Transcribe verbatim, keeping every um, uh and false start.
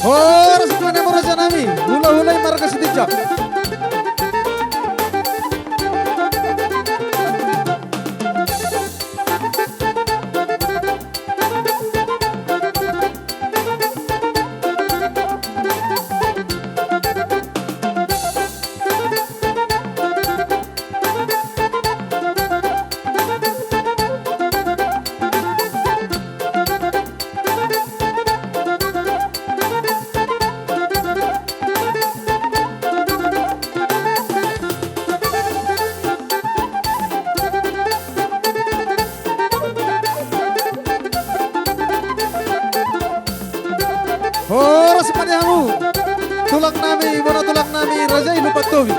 Horas ma di hamu raja nami, hulahula i marga Sitinjak. Horas ma di hamu tulang nami, bona tulang nami, raja i Lumban Tobing.